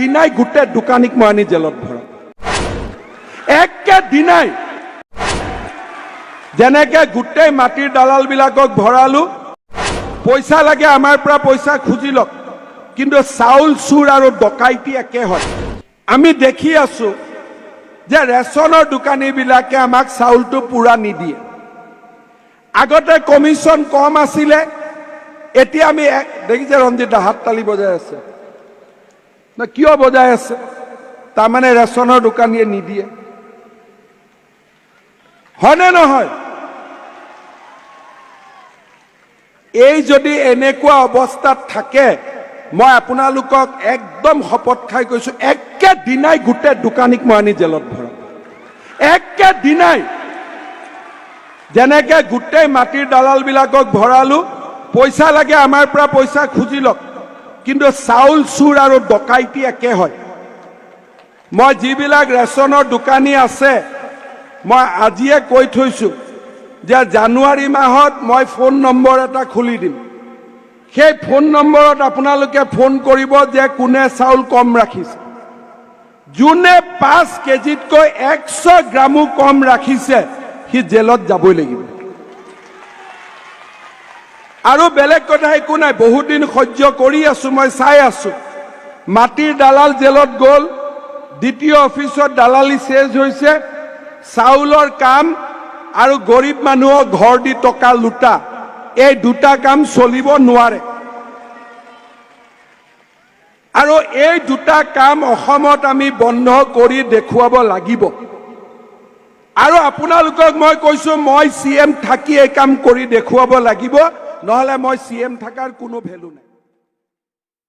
একেদিনাই গোটেই দোকানীক মই আনি জেলত ভৰাম, একেদিনাই। যেনেকে গোটেই মাটিৰ দালাল বিলাকক ভৰালো। পইচা লাগে আমাৰ পৰা, পইচা খুজি লওক, কিন্তু চাউল চোৰ আৰু ডকাইতি একে হয়। আমি দেখি আছো যে ৰেচনৰ দোকানীবিলাকে আমাক চাউলটো পূৰা নিদিয়ে। আগতে কমিশ্যন কম আছিলে, এতিয়া আমি দেখিছে ৰঞ্জিত দা হাত তালি বজাই আছে না? কিয় বজাই আছে? তাৰমানে ৰেচনৰ দোকানীয়ে নিদিয়ে, হয়নে নহয়? এই যদি এনেকুৱা অৱস্থাত থাকে, মই আপোনালোকক একদম শপত খাই কৈছো, একেদিনাই গোটেই দোকানীক মই আনি জেলত ভৰাম, একেদিনাই। যেনেকে গোটেই মাটিৰ দালাল বিলাকক ভৰালো। পইচা লাগে আমাৰ পৰা, পইচা খুজি লওক, কিন্তু চাউল চোৰ আৰু ডকাইতি একে হয়। মই যিবিলাক ৰেচনৰ দোকানী আছে, মই আজিয়ে কৈ থৈছো যে জানুৱাৰী মাহত মই ফোন নম্বৰ এটা খুলি দিম। সেই ফোন নম্বৰত আপোনালোকে ফোন কৰিব যে কোনে চাউল কম ৰাখিছে। যোনে 5 কেজিতকৈ 100 গ্ৰামো কম ৰাখিছে, সি জেলত যাবই লাগিব। আৰু বেলেগ কথা একো নাই। বহুত দিন সহ্য কৰি আছো, মই চাই আছো। মাটিৰ দালাল জেলত গ'ল, দ্বিতীয় অফিচত দালালি চেজ হৈছে। চাউলৰ কাম আৰু গৰীব মানুহক ঘৰ দি টকা লুটা, এই দুটা কাম চলিব নোৱাৰে। আৰু এই দুটা কাম অসমত আমি বন্ধ কৰি দেখুৱাব লাগিব। আৰু আপোনালোকক মই কৈছো, মই চি এম থাকি এই কাম কৰি দেখুৱাব লাগিব, নহ'লে মই চি এম থকাৰ কোনো ভেলু নাই।